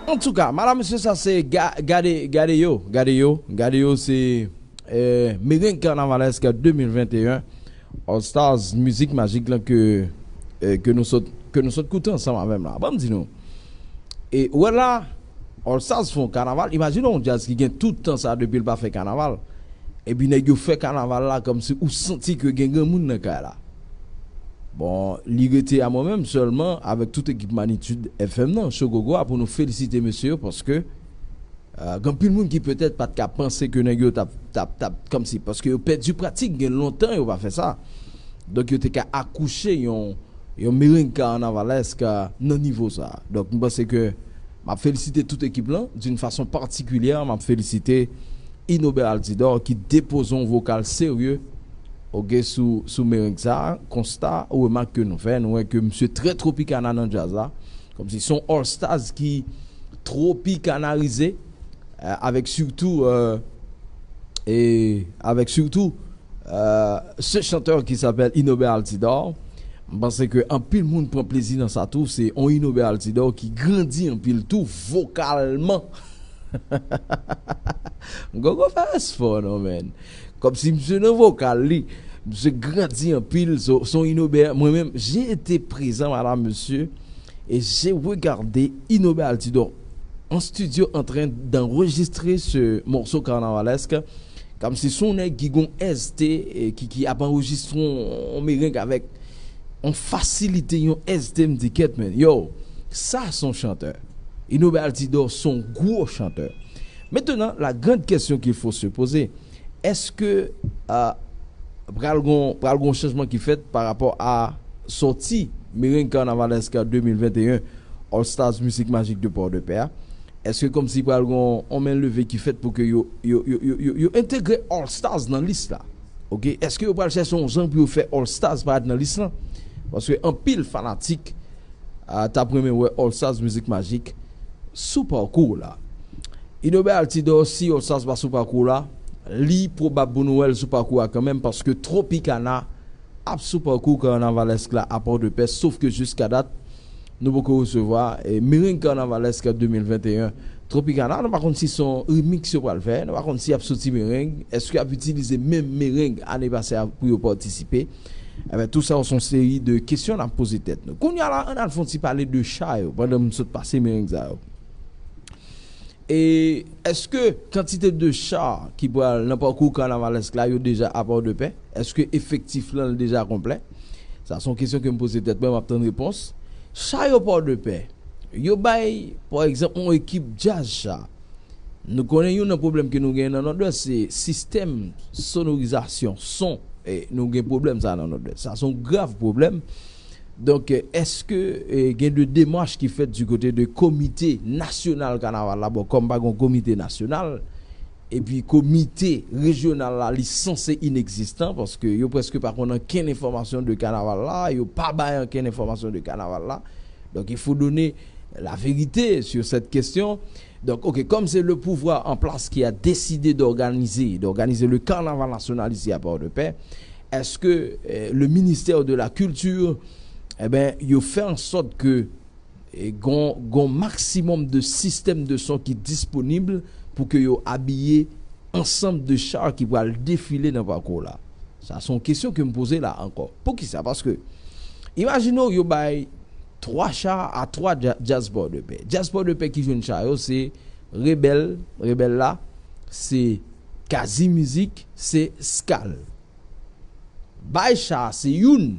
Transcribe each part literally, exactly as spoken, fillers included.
Antouka, madam, mesye, sa se ga- gade, gade yo, gade yo, gade yo, se eh, Mereng Carnavalesque de mil venteyen, All Stars Mizik Majik lan ke, eh, ke nou sot, ke nou sot koute ansanm avè m la. Ban m di nou, e wè la, All Stars fè yon kanaval. Imajine yon djaz ki gen tout tan sa depi l pa fè kanaval. Epi nèg yo fè kanaval la kòmsi ou santi ke gen granmoun nan kay la. Bon, li rete a mwen menm sèlman avèk tout ekip Magnitude F M nan, Shogogo a, pou nou felisite mesye yo, paske eh, gen anpil moun ki petèt pa t ka panse ke nèg yo t ap, t ap, t ap, kòmsi, paske yo pèdi pratik, gen lontan yo pa fè sa. Donk yo te ka akouche yon, yon mereng kanavalèsk nan nivo sa. Donk m panse ke m ap felisite tout ekip lan, d'une façon particulière, m ap felisite Inober Altidor ki depoze yon vokal serye, oke, sou, sou mereng sa, konsta ou remak ke nou fè, nou wè ke misye trè Tropicana nan djaz la, kòmsi se yon All Stars ki tropikanarize, eh, avèk sitou, eh, e avèk sitou, eh, se chantè ki s'appelle Inober Altidor. M panse ke anpil moun pran plezi nan sa tou, se yon Inober Altidor ki grandi anpil tou vokalman. Gogo fè espò non, men. Kòmsi misye nan vokal li, misye grandi anpil, se yon Inober. Mwen menm, j'ai été présent, madam, mesye, et j'ai regardé Inober Altidor en studio en train d'enregistrer ce morceau carnavalesque. Kòmsi se yon nèg ki gon S T, eh, ki, ki ap anrejistre yon, yon mereng avèk yon fasilite, yon S T, m di kèt, men. Yo, sa se yon chantè. Inober Altidor se yon gwo chantè. Maintenant, la grande question qu'il faut se poser, èske, eh, pral gon, pral gon chanjman ki fèt pa rapò a sòti Mereng Carnavalesque de mil venteyen All Stars Mizik Majik de Pòdepè a? Èske kòmsi pral gon yon men leve ki fèt pou ke yo, yo, yo, yo, yo, yo entegre All Stars nan lis la? Oke, èske yo pral chèche yon jan pou yo fè All Stars parèt nan lis lan? Paske anpil fanatik, ah, t ap renmen wè All Stars Mizik Majik sou pakou la. Inober Altidor, si All Stars pa sou pakou la, li pwobab pou nou wè l sou pakou a kanmenm, paske Tropicana ap sou pakou kanavalèsk la a Pòdepè, sof ke jiska dat, nou poko resevwa, eh, Mereng Carnavalesque de mil venteyen Tropicana. Nou pa konn si se yon remix yo pral fè, nou pa konn si y ap soti mereng, èske y ap itilize menm mereng ane pase a pou yo patisipe. Enben, tou sa yo se yon seri de kesyon n ap poze tèt nou. Kounye a la, ann al fè yon ti pale de cha yo, pandan m sot pase mereng sa yo. E èske kantite de cha ki pral nan pakou kanavalèsk la yo deja a Pòdepè? Èske efektif lan deja konplè? Sa se yon kesyon ke m poze tèt mwen, m ap tann repons. Cha yo Pòdepè, yo bay, pa egzanp, yon ekip djaz cha. Nou konnen youn nan pwoblèm ke nou genyen nan Nòdwès, se sistèm sonorizasyon, son. E nou gen pwoblèm sa nan Nòdwès. Sa se yon grav pwoblèm. Donk, eh, èske, eh, gen de demach ki fèt du kote de komite nasyonal kanaval la? Bon, kòm pa gen yon komite nasyonal, epi komite rejyonal la, li sanse inegzistan, paske yo prèske pa konn ankenn enfòmasyon de kanaval la, yo pa bay ankenn enfòmasyon de kanaval la. Donc, il faut donner la vérité sur cette question. Donc, ok, comme c'est le pouvoir en place qui a décidé d'organiser, d'organiser le carnaval national ici à Port-de-Paix, est-ce que, euh, le ministère de la Culture, eh ben, yo fè an sòt ke, eh, gon, gon maksimòm de sistèm de son ki disponib pou ke yo abiye ansanm de cha ki pral defile nan pakou la? Sa se yon kesyon ke m poze la ankò. Poukisa? Paske, imajine w yo bay twa cha a twa dja-, djaz Pòdepè. Djaz Pòdepè ki jwenn cha yo, se Rebèl, Rebèl la, se Kazi Mizik, se Skal. Bay cha se youn,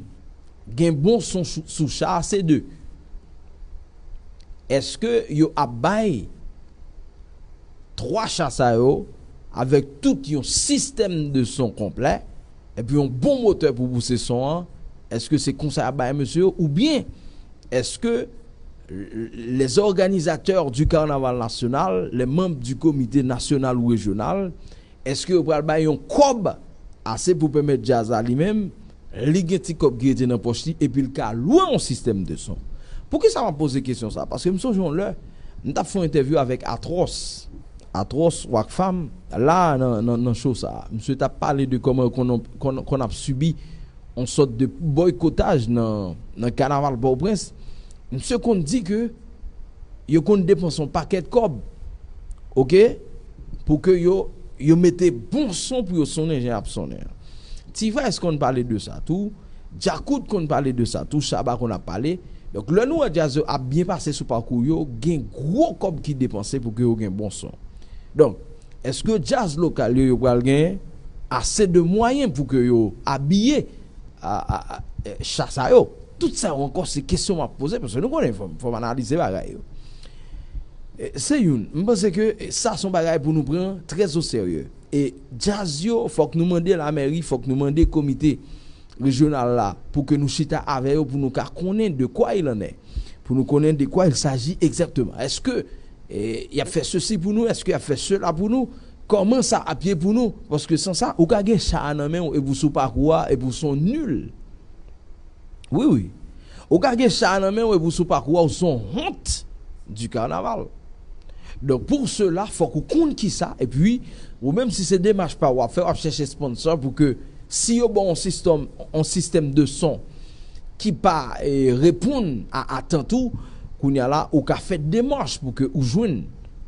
gen bon son sou, sou cha se de. Èske yo ap bay twa cha sa yo avèk tout yon sistèm de son konplè, epi yon bon motè pou pouse son an? Èske se konsa y ap bay mesye yo? Oubyen, èske les organisateurs du carnaval national, les membres du comité national ou régional, èske yo pral bay yon kòb ase pou pèmèt djaz la li menm, li gen ti kòb ki rete nan pòch li, epi l ka lwe yon sistèm de son? Poukisa m ap poze kesyon sa? Paske m sonje yon lè, m t ap fè yon entèvyou avèk Atwòs. Atwòs, Rockfam, la nan, nan, nan show sa a. Misye t ap pale de kòman yo konn, konn, konn ap sibi yon sòt de bòykotaj nan, nan kanaval Pòtoprens. Misye konn di ke yo konn depanse yon pakèt kòb, oke, pou ke yo, yo mete bon son pou yo sonnen jan y ap sonnen an. T-Vice konn pale de sa tou, Djakout konn pale de sa tou, Shabba konn ap pale. Donk, lè nou wè djaz yo ap byen pase sou pakou yo, gen gwo kòb ki depanse pou ke yo gen bon son. Donk, èske djaz lokal yo, yo pral gen ase de mwayen pou ke yo abiye a, a, a, e, cha sa yo? Tout sa yo ankò, se kesyon m ap poze, paske nou konnen, fò, fò m analize bagay yo. E, se youn, m panse ke, e, sa se yon bagay pou nou pran trè o serye. E djaz yo, fòk nou mande lamèri, fòk nou mande komite rejyonal la, pou ke nou chita avè yo, pou nou ka konnen de quoi il en est, pou nou konnen de quoi il s'agit exactement. Èske, e, y ap fè sesi pou nou? Èske y ap fè sela pou nou? Kòman sa ap ye pou nou? Paske san sa, ou ka gen cha a nan men w, epi w sou pakou a, epi w se yon nil. Wi, wi. Ou ka gen cha a nan men w, epi w sou pakou a, ou se yon wont di kanaval. Donk, pou sela, fòk ou konn kisa, epi, ou menm si se demach pa w w ap fè, w ap chèche sponsor pou ke si yo ba w yon sistèm, yon sistèm de son ki pa, e, reponn a atant ou, kounye a la, ou ka fè demach pou ke ou jwenn,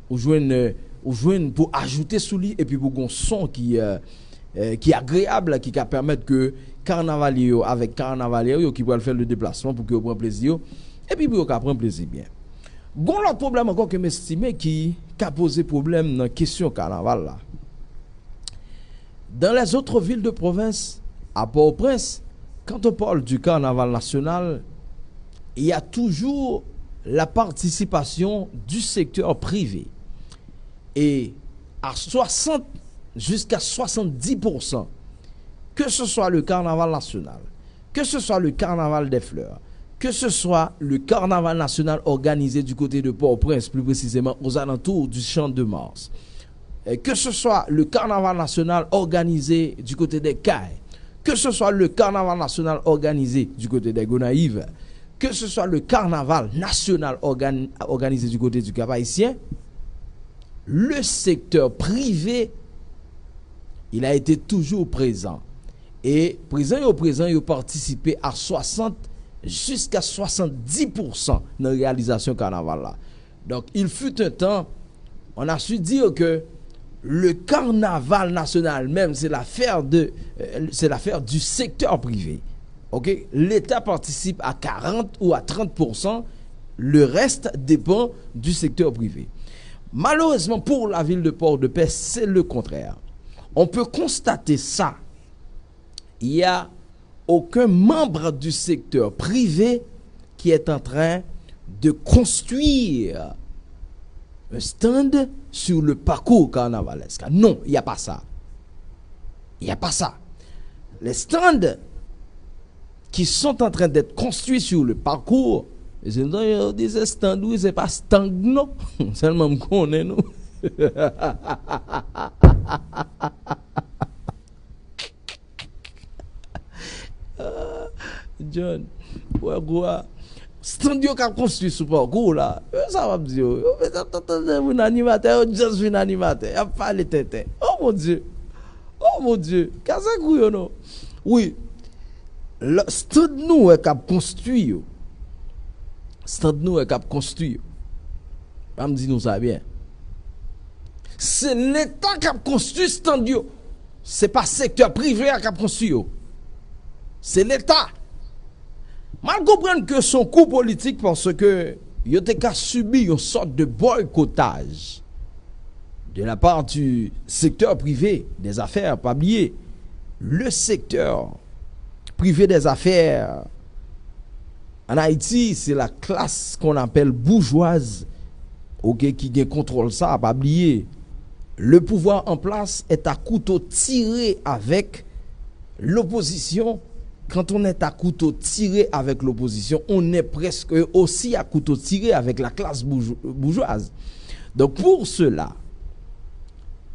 ou jwenn, e, ou jwenn pou ajoute sou li, epi pou gon son ki, e, e, ki agreyab, ki ka pèmèt ke kanavalye yo avèk kanavalyè yo ki pral fè le deplasman pou ke yo pran plezi yo, epi pou yo ka pran plezi byen. Gon lòt pwoblèm ankò ke m estime ki ka poze pwoblèm nan kesyon kanaval la. Dans les autres villes de province, à Port-au-Prince, quand on parle du carnaval national, il y a toujours la participation du secteur privé. Et à soixante jusqu'à soixante-dix pour cent, que ce soit le carnaval national, que ce soit le carnaval des fleurs, que ce soit le carnaval national organisé du côté de Port-au-Prince, plus précisément aux alentours du Champ de Mars, euh, que ce soit le carnaval national organisé du côté des Cayes, que ce soit le carnaval national organisé du côté des Gonayives, que ce soit le carnaval national organ- organisé du côté du Cap-Haïtien, le secteur privé, il a été toujours présent. E prezan yo prezan, yo patisipe a swasant jiska swasanndis pousan nan reyalizasyon kanaval la. Donc, il fut un temps, on a su dire que le carnaval national même, c'est l'affaire de, euh, c'est l'affaire du secteur privé. OK? L'État participe à quarante ou à trente pour cent, le reste dépend du secteur privé. Malheureusement pour la ville de Port-au-Prince, c'est le contraire. On peut constater ça. Il y a aucun membre du secteur privé qui est en train de construire un stand sur le parcours carnavalesque. Non, il n'y a pas ça. Il n'y a pas ça. Les stands qui sont en train d'être construits sur le parcours, se di se stand, wi, se pa stand non. Sèlman m konnen nou. John, wè gwo a. Stand yo k ap konstwi sou pakou la. E sa w ap di yo? Yo mèt ap tande moun animatè, yo just vin animatè. Y ap pale tenten. Oh mon Dieu. Oh mon Dieu. Kase kou yo non. Wi. Stand nou wè k ap konstwi yo. Stand nou wè k ap konstwi yo. Ban m di nou sa byen. Se Leta k ap konstwi stand yo. Se pa sektè prive a k ap konstwi yo. Se Leta. M al konprann ke se yon kou politik paske yo te ka sibi yon sòt de boycottage de la part du secteur privé des affaires. Pa bliye, le secteur privé des affaires en Haïti, c'est la classe qu'on appelle bourgeoise, OK, ki gen kontwòl sa, pa bliye. Le pouvoir en place est à couteau tiré avec l'opposition. Quand on est à couteau tiré avec l'opposition, on est presque aussi à couteau tiré avec la classe bourgeoise. Donc pour cela,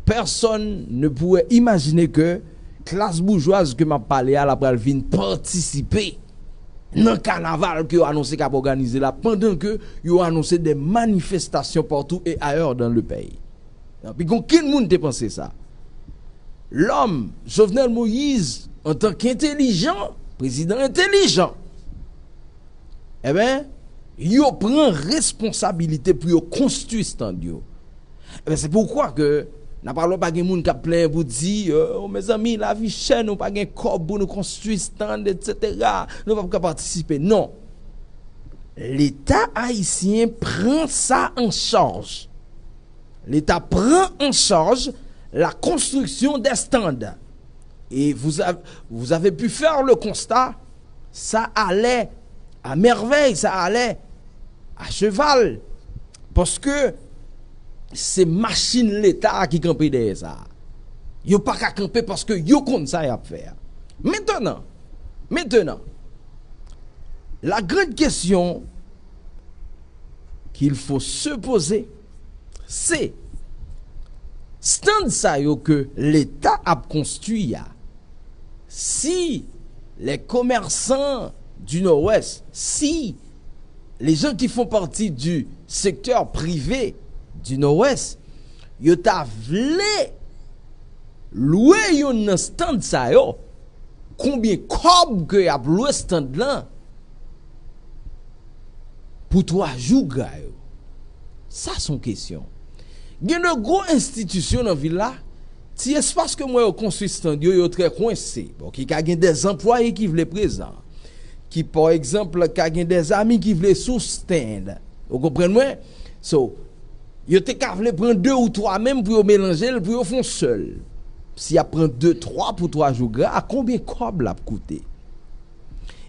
personne ne pourrait imaginer que klas boujwaz ke m ap pale a la pral vin patisipe nan kanaval ke yo anonse k ap òganize la, pandan ke yo anonse de manifestasyon partout et ailleurs dans le pays. Epi gen okenn moun te panse sa. Lòm, Jovenel Moïse, antanke entelijan, prezidan entelijan, enben, Yo pran responsabilite pou yo konstwi stand yo. Ebyen, se poukwa ke n ap wè pa gen moun k ap plenyen pou di, oh, mezanmi, lavi chè, nou pa gen kòb pou nou konstwi stand, etsetera. Nou p ap ka patisipe. Non. Leta ayisyen pran sa an chaj. Leta pran an chaj la konstriksyon dè stand. Et vous avez, vous avez pu faire le constat, ça allait à merveille, ça allait à cheval. Paske se machin Leta a ki kanpe dèyè sa. Yo pa ka kanpe paske yo konn sa y ap fè a. Maintenant, maintenant, la grande question qu'il faut se poser, se stand sa yo ke Leta ap konstwi a, si les commerçants du Nord-Ouest, si les gens qui font partie du secteur privé du Nord-Ouest, yo ta vle lwe youn nan stand sa yo, konbyen kòb ke y ap lwe stand lan pou twa jou gra yo? Sa se yon kesyon. Gen de gwo enstitisyon nan vil la, ti espas ke m wè yo konstwi stand yo, yo trè kwense. Bon, ki ka gen dè anplwaye ki vle prezan, ki, pa egzanp, ka gen dè zanmi ki vle sou stand. Ou konprann mwen? So, yo te ka vle pran de ou twa menm pou yo melanje l, pou yo fè yon sèl. Si y ap pran de, twa pou twa jou gra, konbyen kòb l ap koute?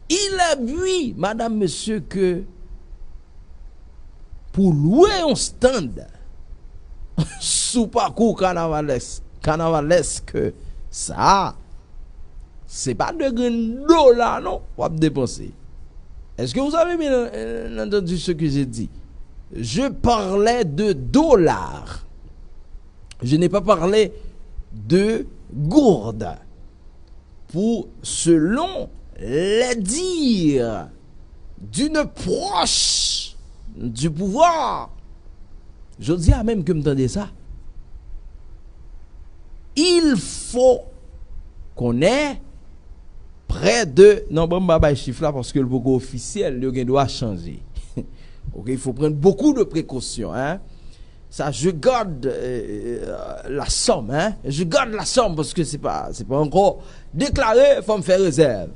Il est vrai, madame, monsieur, que pou lwe yon stand sou pakou kanavalès, kanavalèsk sa a, se pa de grenn dola non w ap depanse. Est-ce que vous avez bien, euh, entendu ce que j'ai dit? Je parlais de dollars. Je n'ai pas parlé de gourdes. Pour, selon les dires d'une proche du pouvoir, jodi a menm ke m tande sa, il faut qu'on ait près de, non, bon, m pa bay chif la paske l poko ofisyèl, yo gen dwa chanje. Ok, il faut prendre beaucoup de précautions, hein. Sa, je garde, euh, la somme, hein. Je garde la somme paske se pa, se pa ankò deklare, fò m fè rezèv.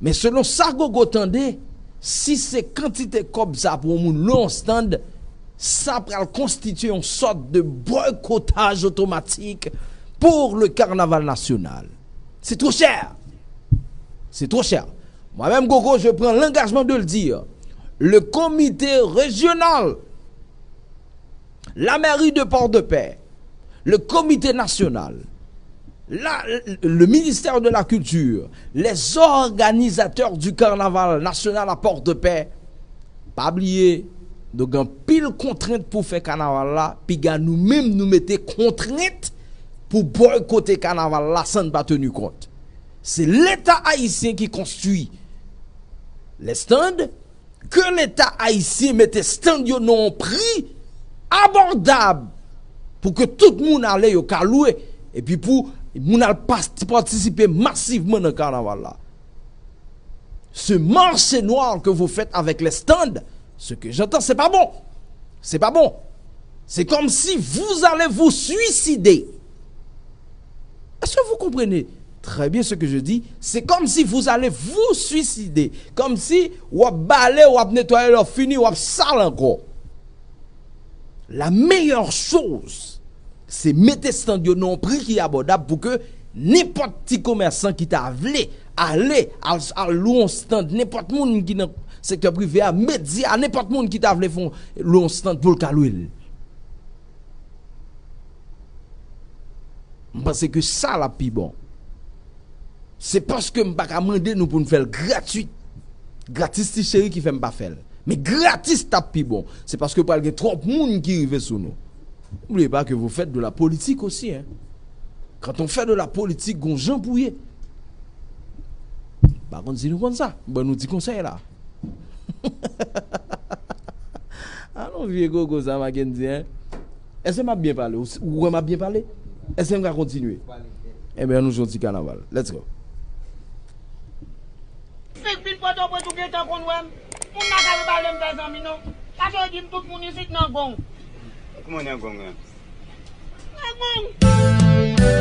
Men selon sa Gogo tande, si se kantite kòb sa pou yon moun lwe yon stand, sa pral konstitye yon sòt de boycottage automatique pour le carnaval national. C'est trop cher. C'est trop cher. Moi-même, Gogo, je prends l'engagement de le dire. Le comité régional, la mairie de Port-de-Paix, le comité national, la, le ministère de la Culture, les organisateurs du carnaval national à Port-de-Paix, pa bliye, nou gen anpil kontrent pou fè kanaval la, piga nou menm nou mete kontrent pou boykote kanaval la san n pa teni kont. Se Leta ayisyen ki konstwi les stands, ke Leta ayisyen mete stand yo nan yon pri abòdab pou ke tout moun ale yo ka lwe, epi pou moun al pas-, patisipe masivman nan kanaval la. Ce marché noir que vous faites avec les stands, ce que j'entends, c'est pas bon. C'est pas bon. C'est comme si vous allez vous suicider. Est-ce que vous comprenez très bien ce que je dis? C'est comme si vous allez vous suicider. Comme si w ap bale, w ap netwaye, lè w fini, w ap sal ankò. La meilleure chose, se mete stand yo nan yon pri ki abòdab pou ke nenpòt ti komèsan ki ta vle ale al, al lwe yon stand, nenpòt moun ki nan sektè prive a, medya, nenpòt moun ki ta vle fè yon, lwe yon stand pou l ka lwe l. M panse ke sa l ap pi bon. Se paske m pa ka mande nou pou n fè l gratwit. Gratis ti cheri ki fè m pa fè l. Men gratis t ap pi bon. Se paske pral gen twòp moun ki rive sou nou. N'oubliez pas que vous faites de la politique aussi, hein. Quand on fait de la politique, gon jan pou ye. M pa konn si nou konn sa. M ban nou ti konsèy la. Alon vye gogo sa Mackendy, hein. Èske m ap byen pale? Ou, ou wè m ap byen pale? Èske m ka kontinye? Ebyen, nou jwe yon ti kanaval. Let's go. Fèk vin Pòtoprens ou gentan konn wè m. Moun nan ka pale m Mezanmi non. Sa vle di m tout moun isit nan gong. Kòman nan gong lan? Nan gong.